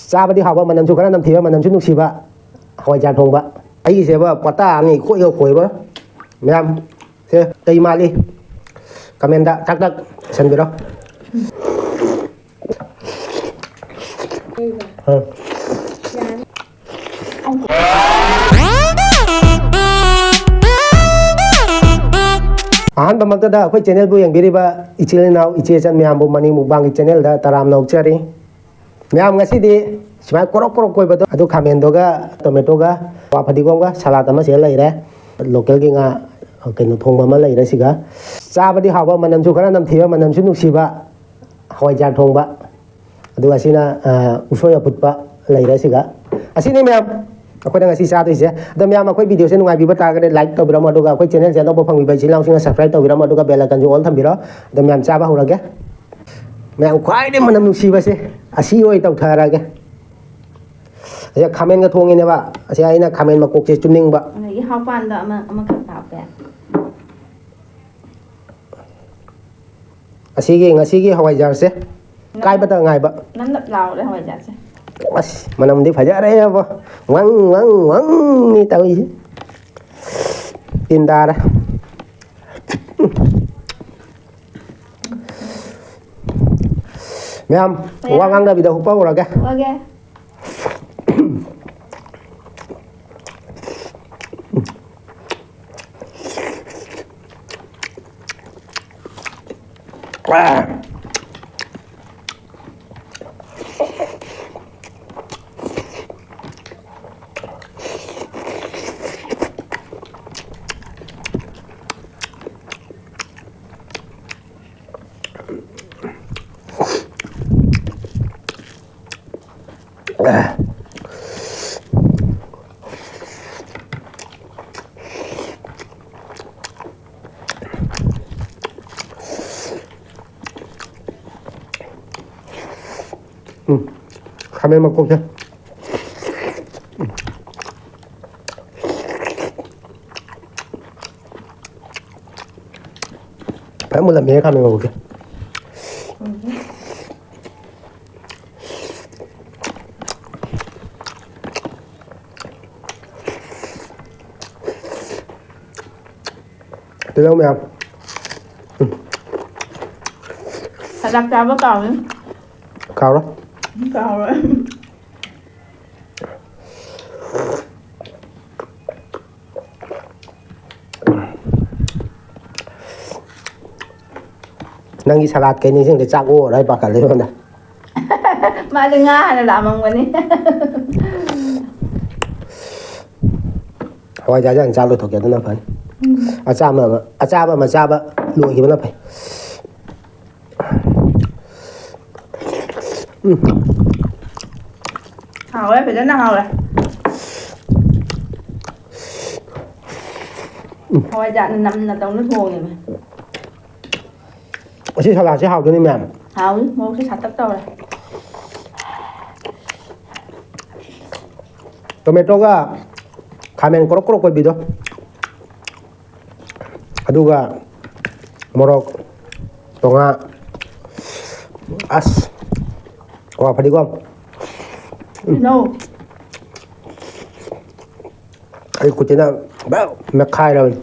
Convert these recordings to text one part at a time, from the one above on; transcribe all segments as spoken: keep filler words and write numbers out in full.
ꯆꯥꯕꯗꯤ ꯍꯥꯎꯕ, ꯃꯅꯝꯁꯨ ꯈꯔ ꯅꯝꯊꯤꯕ, ꯃꯅꯝꯁꯨ ꯅꯨꯡꯁꯤꯕ ꯍꯋꯥꯏꯖꯥꯔ ꯊꯣꯡꯕ꯫ ꯑꯩꯒꯤꯁꯦꯕ ꯄꯇꯥ ꯑꯅꯤ ꯏꯈꯣꯏꯒ ꯈꯣꯏꯕ꯫ ꯃꯌꯥꯝ ꯁꯦ ꯀꯩ ꯃꯥꯜꯂꯤ? ꯀꯃꯦꯟꯗ ꯊꯛ ꯊꯛ ꯏꯁꯟꯕꯤꯔꯣ꯫ ꯑ꯫ ꯑꯍꯥꯟꯕꯃꯛꯇꯗ ꯑꯩꯈꯣꯏ ꯆꯦꯅꯦꯜꯕꯨ ꯌꯦꯡꯕꯤꯔꯤꯕ ꯏꯆꯤꯜ ꯏꯅꯥꯎ, ꯏꯆꯦ ꯏꯆꯟ ꯃꯌꯥꯝꯕꯨ ꯃꯅꯤ ꯃꯨꯛꯕꯥꯡꯒꯤ ꯆꯦꯅꯦꯜꯗ ꯇꯔꯥꯝꯅ ꯑꯣꯛꯆꯔꯤ꯫ ꯃꯌꯥꯝ, ꯉꯁꯤꯗꯤ ꯁꯨꯃꯥꯏꯅ ꯀ꯭ꯔꯣꯛ ꯀ꯭ꯔꯣꯛ ꯀꯣꯏꯕꯗꯣ, ꯑꯗꯨ ꯈꯥꯃꯦꯟꯗꯨꯒ, ꯇꯣꯃꯦꯇꯣꯒ, ꯋꯥ ꯐꯗꯤꯒꯣꯝꯒ, ꯁꯂꯥꯗ ꯑꯃ ꯁꯤꯗ ꯂꯩꯔꯦ, ꯂꯣꯀꯦꯜꯒꯤ ꯉꯥ, ꯀꯩꯅꯣ, ꯊꯣꯡꯕ ꯑꯃ ꯂꯩꯔꯦ꯫ ꯁꯤꯒ ꯆꯥꯕꯗꯤ ꯍꯥꯎꯕ, ꯃꯅꯝꯁꯨ ꯈꯔ ꯅꯝꯊꯤꯕ, ꯃꯅꯝꯁꯨ ꯅꯨꯡꯁꯤꯕ ꯍꯋꯥꯏꯖꯥꯔ ꯊꯣꯡꯕ, ꯑꯗꯨꯒ ꯑꯁꯤꯅ, ꯑ, ꯎꯁꯣꯏ ꯑꯐꯨꯠꯄ ꯂꯩꯔꯦ꯫ ꯁꯤꯒ ꯑꯁꯤꯅꯤ ꯃꯌꯥꯝ ꯑꯩꯈꯣꯏꯅ ꯉꯁꯤ ꯆꯥꯗꯣꯏꯁꯦ꯫ ꯑꯗꯣ ꯃꯌꯥꯝ, ꯑꯩꯈꯣꯏ ꯚꯤꯗꯤꯑꯣꯁꯦ ꯅꯨꯡꯉꯥꯏꯕꯤꯕ ꯇꯥꯔꯒꯗꯤ ꯂꯥꯏꯛ ꯇꯧꯕꯤꯔꯝꯃꯣ, ꯑꯗꯨꯒ ꯑꯩꯈꯣꯏ ꯆꯦꯅꯦꯜꯁꯦ ꯑꯅꯧꯕ ꯐꯪꯕꯤꯕ ꯏꯆꯤꯜ ꯏꯅꯥꯎꯁꯤꯡꯅ ꯁꯕꯁꯀ꯭ꯔꯥꯏꯕ ꯇꯧꯕꯤꯔꯝꯃꯣ, ꯑꯗꯨꯒ ꯕꯦꯜ ꯑꯥꯏꯀꯟꯁꯨ ꯑꯣꯜ ꯊꯝꯕꯤꯔꯣ꯫ ꯑꯗꯣ ꯃꯌꯥꯝ, ꯆꯥꯕ ꯍꯧꯔꯒꯦ꯫ ꯃꯌꯥꯝ, ꯈ꯭ꯋꯥꯏꯗꯒꯤ ꯃꯅꯝ ꯅꯨꯡꯁꯤꯕꯁꯦ ꯑꯁꯤ ꯑꯣꯏ ꯇꯧꯊꯔꯒꯦ꯫ ꯑꯁꯤ ꯈꯥꯃꯦꯟꯒ ꯊꯣꯡꯉꯤꯅꯦꯕ꯫ ꯑꯁꯤ ꯑꯩꯅ ꯈꯥꯃꯦꯟ ꯃꯀꯣꯛꯁꯦ ꯆꯨꯞꯅꯤꯡꯕ꯫ ꯑꯗꯒꯤ ꯍꯥꯎꯄꯥꯟꯗ ꯑꯃ, ꯑꯃꯈꯛ ꯍꯥꯞꯄꯦ꯫ ꯑꯁꯤꯒꯤ ꯉꯁꯤꯒꯤ ꯍꯋꯥꯏꯖꯥꯔꯁꯦ ꯀꯥꯏꯕꯇ ꯉꯥꯏꯕ꯫ ꯅꯞ ꯅꯞ ꯂꯥꯎꯔꯦ ꯍꯋꯥꯏꯖꯥꯔꯁꯦ꯫ ꯑꯁ, ꯃꯅꯝꯗꯤ ꯐꯖꯔꯦꯕꯣ꯫ ꯋꯪ, ꯋꯪ, ꯋꯪꯅꯤ ꯇꯧꯔꯤꯁꯦ꯫ ꯇꯤꯟ ꯇꯥꯔꯦ꯫ ꯃꯌꯥꯝ, ꯃꯌꯥꯝ꯫ ꯋꯥ ꯉꯥꯡꯗꯕꯤꯗ ꯍꯨꯞꯄ ꯍꯧꯔꯒꯦ꯫ ꯍꯨꯞꯄꯒꯦ꯫ ꯎꯝ, ꯈꯥꯃꯦꯟ ꯃꯀꯣꯛꯁꯦ꯫ ꯐꯖꯅ ꯃꯨꯜꯂꯝꯃꯦꯍꯦ ꯈꯥꯃꯦꯟ ꯃꯀꯣꯛꯁꯦ꯫ ꯎꯝ꯫ ꯇꯤꯜꯍꯧ ꯃꯌꯥꯝ꯫ ꯎꯝ꯫ ꯁꯂꯥꯗ ꯆꯥꯕ ꯀꯥꯎꯅꯤ꯫ ꯀꯥꯎꯔꯣꯏ꯫ ꯀꯥꯎꯔꯣꯏ꯫ ꯅꯪꯒꯤ ꯁꯂꯥꯗ ꯀꯩ ꯅꯤꯡꯁꯤꯡꯗꯦ, ꯆꯥꯛ ꯑꯣꯛꯑꯔꯣꯏ ꯄꯥꯈꯠꯂꯦ ꯑꯩꯉꯣꯟꯗ꯫ ꯃꯥꯗꯤ ꯉꯥ ꯍꯥꯟꯅ ꯂꯥꯝꯃꯝꯒꯅꯤ꯫ ꯍꯋꯥꯏꯖꯥꯔꯁꯦ ꯍꯥꯟꯅ ꯆꯥ ꯂꯣꯏꯊꯣꯛꯀꯦ, ꯑꯗꯨꯅ ꯐꯅꯤ꯫ ꯎꯝ꯫ ꯑꯆꯥꯕ ꯑꯃ, ꯑꯆꯥꯕ ꯑꯃ ꯆꯥꯕ ꯂꯣꯏꯈꯤꯕꯅ ꯐꯩ꯫ ꯎꯝ꯫ ꯍꯥꯎꯋꯦ, ꯐꯖꯅ ꯍꯥꯎꯋꯦ꯫ ꯎꯝ꯫ ꯍꯋꯥꯏꯖꯥꯔꯅ ꯅꯝꯅ ꯇꯧꯅ ꯊꯣꯡꯉꯦꯕ꯫ ꯑꯁꯤ ꯁꯂꯥꯗꯁꯦ ꯍꯥꯎꯗꯣꯏꯅꯤ ꯃꯌꯥꯝ꯫ ꯍꯥꯎꯏ, ꯃꯣꯔꯣꯛꯁꯦ ꯁꯥꯇꯛ ꯇꯧꯔꯦ꯫ ꯇꯣꯃꯦꯇꯣꯒ ꯈꯥꯃꯦꯟ ꯀ꯭ꯔꯣꯛ ꯀ꯭ꯔꯣꯛ ꯀꯣꯏꯕꯤꯗꯣ, ꯑꯗꯨꯒ ꯃꯣꯔꯣꯛ ꯇꯣꯉꯥ, ꯑꯁ, ꯋꯥ ꯐꯗꯤꯒꯣꯝ꯫ ꯎꯝ꯫ ꯇꯤꯜꯍꯧ꯫ ꯑꯩ ꯈꯨꯠꯁꯤꯅ ꯃꯦꯠꯈꯥꯏꯔꯕꯅꯤ꯫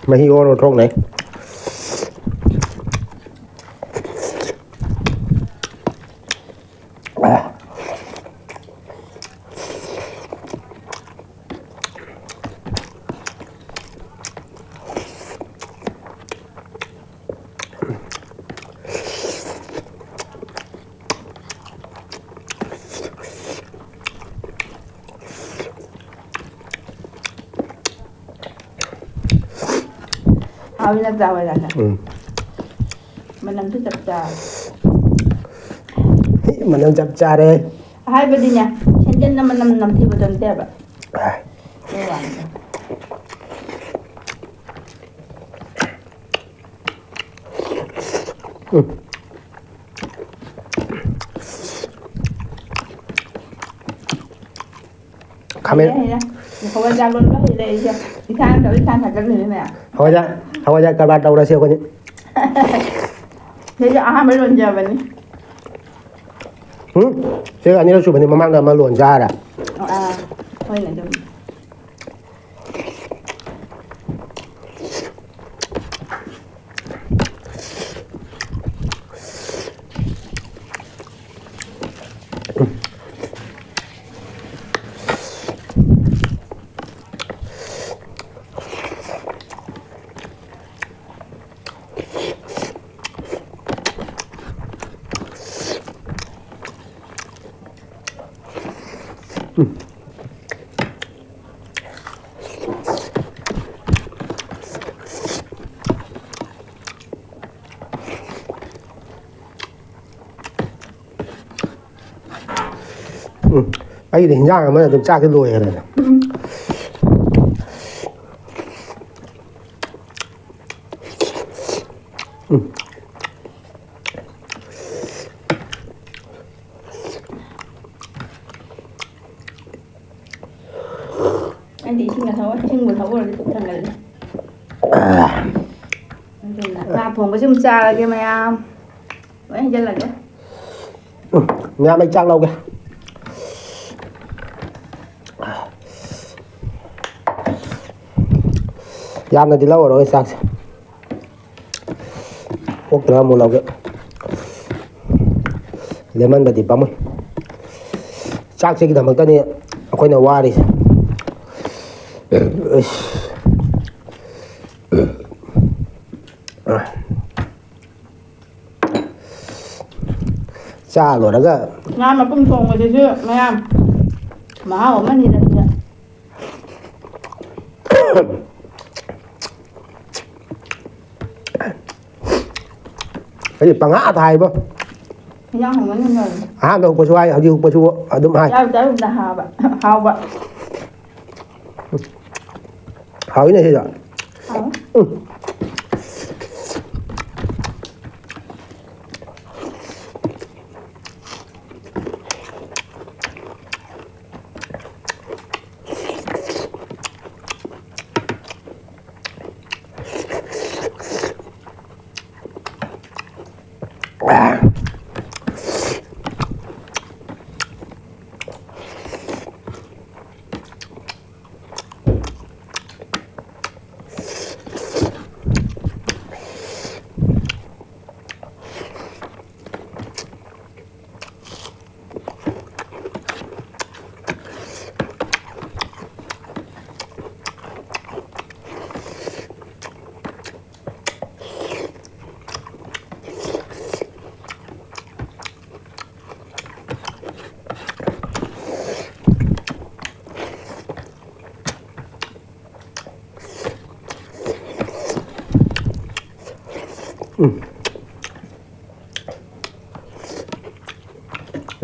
ꯃꯍꯤ ꯑꯣꯔ ꯑꯣꯔ ꯊꯣꯛꯅꯩ꯫ ꯍꯥꯎꯋꯤ ꯅꯠꯇ꯭ꯔꯥ, ꯍꯋꯥꯏꯖꯥꯔꯁꯦ? ꯎꯝ꯫ ꯃꯅꯝꯁꯨ ꯆꯞ ꯆꯥꯔꯦ꯫ ꯃꯅꯝ ꯆꯞ ꯆꯥꯔꯦ꯫ ꯍꯥꯏꯕꯗꯤꯅꯦ, ꯁꯦꯟꯗꯜꯅ ꯃꯅꯝ ꯅꯝꯊꯤꯕꯗꯣ ꯅꯠꯇꯦꯕ꯫ ꯑꯗꯨ ꯋꯥꯅꯤꯗ꯫ ꯎꯝ꯫ ꯈꯥꯃꯦꯟ꯫ ꯍꯩꯔꯦ, ꯍꯩꯔꯦ꯫ ꯍꯋꯥꯏꯖꯥꯔ ꯂꯣꯟꯕ ꯍꯩꯔꯦ ꯑꯩꯁꯦ꯫ ꯏꯁꯥꯅ ꯇꯧꯔ ꯏꯁꯥꯅ ꯊꯥꯒꯠꯂꯤꯅꯦ ꯃꯌꯥꯝ꯫ ꯍꯋꯥꯏꯖꯥꯔ, ꯍꯋꯥꯏꯖꯥꯔ ꯀꯔꯕꯥꯔ ꯇꯧꯔꯁꯤ ꯑꯩꯈꯣꯏꯗꯤ꯫ ꯁꯤꯁꯦ ꯑꯍꯥꯟꯕ ꯂꯣꯟꯖꯕꯅꯤ꯫ ꯎꯝ? ꯁꯤꯒ ꯑꯅꯤꯔꯛ ꯁꯨꯕꯅꯤ, ꯃꯃꯥꯡꯗ ꯑꯃ ꯂꯣꯟꯖꯥꯔꯦ꯫ ꯑꯥ, ꯍꯣꯏꯅꯦ ꯑꯗꯨꯝ꯫ ꯎꯝ, ꯑꯩꯗꯤ ꯍꯤꯟꯖꯥꯡ ꯑꯃꯅ ꯑꯗꯨꯝ ꯆꯥꯛꯁꯦ ꯂꯣꯏꯈ꯭ꯔꯦꯗ꯫ ꯎꯝ꯫ ꯑꯩꯗꯤ ꯏꯁꯤꯡꯒ ꯊꯛꯑꯣꯏ, ꯏꯁꯤꯡꯕꯨ ꯊꯛꯑꯣꯏꯔꯗꯤ ꯄꯨꯛ ꯊꯟꯒꯠꯂꯦ꯫ ꯑꯗꯨꯅ ꯉꯥ ꯊꯣꯡꯕꯁꯤ ꯑꯃꯨꯛ ꯆꯥꯔꯒꯦ ꯃꯌꯥꯝ꯫ ꯂꯣꯏ ꯍꯩꯖꯜꯂꯒꯦ꯫ ꯎꯝ, ꯃꯌꯥꯝ ꯑꯩ ꯆꯥꯛ ꯂꯧꯒꯦ꯫ ꯌꯥꯝꯅꯗꯤ ꯂꯧꯔꯔꯣꯏ ꯆꯥꯛꯁꯦ꯫ ꯑꯣꯛꯇ꯭ꯔ ꯑꯃꯨꯛ ꯂꯧꯒꯦ꯫ ꯂꯦꯝꯍꯟꯕꯗꯤ ꯄꯥꯝꯃꯨꯏ꯫ ꯆꯥꯛꯁꯤꯒꯤꯗꯃꯛꯇꯅꯤ ꯑꯩꯈꯣꯏꯅ ꯋꯥꯔꯤꯁꯦ꯫ ꯏꯁ꯫ ꯆꯥ ꯂꯣꯏꯔꯒ ꯉꯥ ꯃꯄꯨꯝ ꯊꯣꯡꯕꯁꯤꯁꯨ ꯃꯌꯥꯝ ꯃꯍꯥꯎ ꯑꯃꯅꯤꯗ ꯁꯤꯗ꯫ ꯑꯩꯗꯤ ꯄꯪꯍꯥꯗ ꯍꯥꯏꯕꯣ꯫ ꯏꯟꯖꯥꯡ ꯍꯥꯎꯃꯟꯗꯅ ꯂꯣꯏꯔꯦ꯫ ꯑꯍꯥꯟꯕ ꯍꯧꯕꯁꯨ ꯍꯥꯏ, ꯍꯧꯖꯤꯛ ꯍꯧꯕꯁꯨ ꯑꯗꯨꯝ ꯍꯥꯏ꯫ ꯆꯥꯔꯨ ꯆꯥꯔꯨꯕꯗ ꯍꯥꯕ, ꯍꯥꯎꯕ꯫ ꯍꯥꯎꯏꯅꯦ ꯁꯤꯗ꯫ ꯍꯥꯎ꯫ ꯎꯝ꯫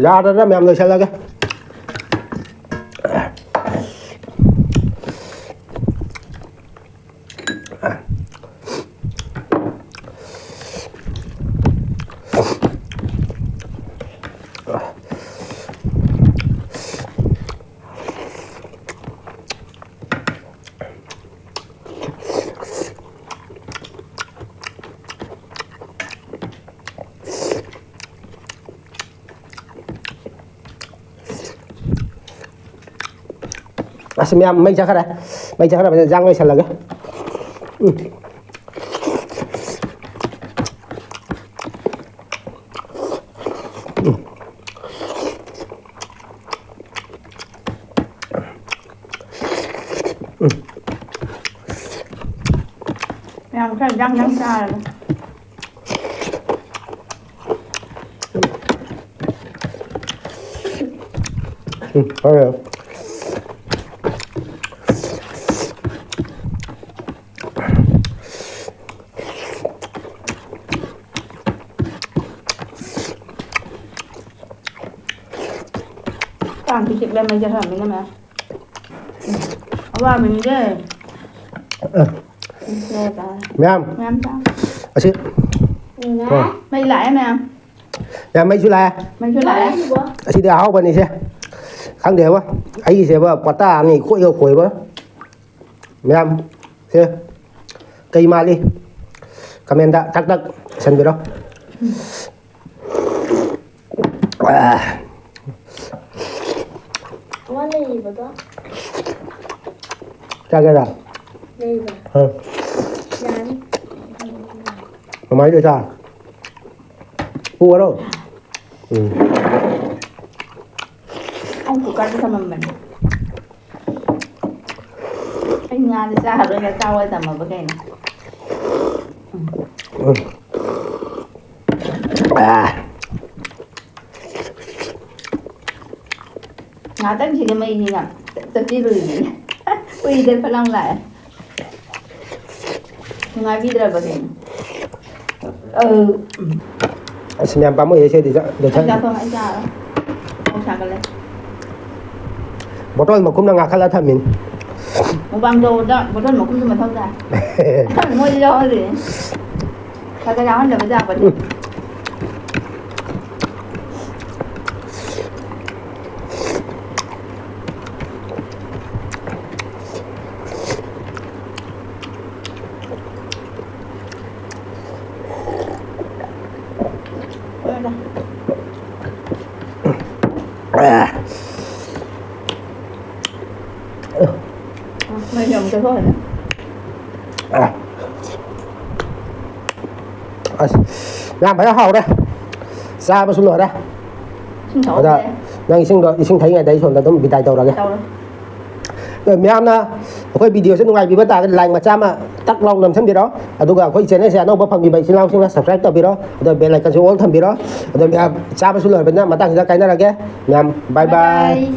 ꯌꯥꯗ꯭ꯔꯅ ꯃꯌꯥꯝ ꯂꯣꯏꯁꯤꯜꯂꯒꯦ꯫ ꯑꯁ, ꯃꯌꯥꯝ ꯃꯩ ꯆꯠꯈ꯭ꯔꯦ꯫ ꯃꯩ ꯆꯠꯈ꯭ꯔꯕꯅꯤꯅ ꯏꯟꯖꯥꯡ ꯂꯣꯏꯁꯜꯂꯒꯦ꯫ ꯎꯝ꯫ ꯃꯌꯥꯝ ꯈꯔ ꯌꯥꯡ ꯌꯥꯡ ꯆꯥꯔꯒ꯫ ꯎꯝ, ꯍꯣꯏ꯫ ꯀꯥꯡꯁꯨ ꯆꯤꯛꯂꯦ ꯃꯩ ꯆꯠꯈ꯭ꯔꯕꯅꯤꯅ ꯃꯌꯥꯝ꯫ ꯑꯋꯥꯕꯅꯤꯁꯦ꯫ ꯑ꯫ ꯎꯝ, ꯌꯥꯔꯦ, ꯇꯥꯔꯦ꯫ ꯃꯌꯥꯝ꯫ ꯃꯌꯥꯝ ꯆꯥ꯫ ꯑꯁꯤ꯫ ꯎꯝ꯫ ꯀꯣ꯫ ꯃꯩ ꯂꯥꯛꯑꯦ ꯃꯌꯥꯝ꯫ ꯌꯥꯝ ꯃꯩꯁꯨ ꯂꯥꯛꯑꯦ꯫ ꯃꯩꯁꯨ ꯂꯥꯛꯑꯦ꯫ ꯑꯁꯤꯗꯤ ꯑꯍꯥꯎꯕꯅꯤꯁꯦ꯫ ꯈꯪꯗꯦꯕ꯫ ꯑꯩꯒꯤꯁꯦꯕ ꯄꯇꯥ ꯑꯅꯤ ꯈꯣꯏꯒ ꯈꯣꯏꯕ꯫ ꯃꯌꯥꯝ ꯁꯦ ꯀꯩ ꯃꯥꯜꯂꯤ? ꯀꯃꯦꯟꯗ ꯊꯛ ꯊꯛ ꯏꯁꯟꯕꯤꯔꯣ꯫ ꯑꯃ ꯂꯩꯔꯤꯕꯗꯣ꯫ ꯆꯥꯒꯦꯔꯥ? ꯂꯩꯕ꯫ ꯍꯣꯏ꯫ ꯌꯥꯅꯤ꯫ ꯀꯃꯥꯏꯅ ꯇꯧ ꯆꯥ? ꯄꯨꯔꯣ? ꯎꯝ꯫ ꯑꯩ ꯀꯨꯀꯔꯗ ꯊꯝꯃꯝꯕꯅꯦ꯫ ꯑꯩ ꯉꯥꯗꯤ ꯆꯥꯔꯔꯣꯏꯅ ꯆꯥꯎꯋ ꯊꯝꯃꯕ ꯀꯩꯅꯣ? ꯎꯝ꯫ ꯑꯥ꯫ ꯉꯥꯛꯇꯪꯁꯤꯗ ꯃꯩꯁꯤꯅ ꯆꯠꯄꯤꯔꯨꯔꯤꯅꯤꯅꯦ꯫ ꯎꯏꯗ ꯐꯠ ꯂꯥꯎ ꯂꯥꯛꯑꯦ꯫ ꯅꯨꯡꯉꯥꯏꯕꯤꯗ꯭ꯔꯕ ꯀꯩꯅꯣ? ꯑꯧ꯫ ꯑꯁ, ꯃꯌꯥꯝ ꯄꯥꯝꯃꯨꯏꯌꯦ ꯁꯤꯗꯤ ꯆꯥ-, ꯑꯩ ꯂꯣꯏꯊꯣꯛ-, ꯆꯥꯊꯣꯛ-, ꯑꯩ ꯆꯥꯔꯣꯏ꯫ ꯃꯣꯔꯣꯛ ꯁꯥꯒꯠꯂꯦ꯫ ꯕꯣꯇꯜ ꯃꯈꯨꯝꯅ ꯉꯥꯈꯠꯂ ꯊꯝꯃꯤꯅꯤ꯫ ꯃꯨꯛꯕꯥꯡ ꯇꯧꯕꯗ ꯕꯣꯇꯜ ꯃꯈꯨꯝꯁꯨ ꯃꯊꯧ ꯇꯥꯏ꯫ ꯃꯣꯏꯁꯨ ꯌꯥꯎꯍꯜꯂꯤꯅꯦ꯫ ꯈꯔ ꯈꯔ ꯌꯥꯎꯍꯟꯗꯕ ꯌꯥꯄꯣꯠꯇꯦ꯫ ꯎꯝ꯫ ꯃꯩꯁꯦ ꯑꯃꯨꯛ ꯆꯠꯊꯣꯛꯈ꯭ꯔꯦ꯫ ꯑꯁ, ꯌꯥꯝ ꯐꯖꯅ ꯍꯥꯎꯔꯦ꯫ ꯆꯥꯕꯁꯨ ꯂꯣꯏꯔꯦ꯫ ꯏꯁꯤꯡ ꯊꯛꯑꯣ ꯑꯗ ꯍꯦ꯫ ꯅꯪ ꯏꯁꯤꯡꯗꯣ, ꯏꯁꯤꯡ ꯊꯛꯏꯉꯩꯗ ꯑꯩ ꯁꯣꯝꯗ ꯑꯗꯨꯝ ꯕꯤꯗꯥꯏ ꯇꯧꯔꯒꯦ꯫ ꯇꯧꯔꯣ꯫ ꯑꯗꯣ ꯃꯌꯥꯝꯅ ꯑꯩꯈꯣꯏ video ꯁꯦ ꯅꯨꯡꯉꯥꯏꯕꯤꯕ ꯇꯥꯔꯒꯗꯤ like ꯃꯆꯥ ꯑꯃ ꯇꯛ ꯂꯥꯎꯅ ꯅꯝꯁꯤꯟꯕꯤꯔꯣ꯫ ꯑꯗꯨꯒ ꯑꯩꯈꯣꯏ channel ꯁꯦ ꯑꯅꯧꯕ ꯐꯪꯕꯤꯕ ꯏꯆꯤꯜ ꯏꯅꯥꯎꯁꯤꯡꯅ subscribe ꯇꯧꯕꯤꯔꯣ꯫ ꯑꯗꯣ bell icon ꯁꯨ all ꯊꯝꯕꯤꯔꯣ꯫ ꯑꯗꯣ ꯃꯌꯥꯝ ꯆꯥꯕꯁꯨ ꯂꯣꯏꯔꯕꯅꯤꯅ ꯃꯇꯥꯡꯁꯤꯗ ꯀꯥꯏꯅꯔꯒꯦ꯫ ꯃꯌꯥꯝ bye bye bye꯫ Bye꯫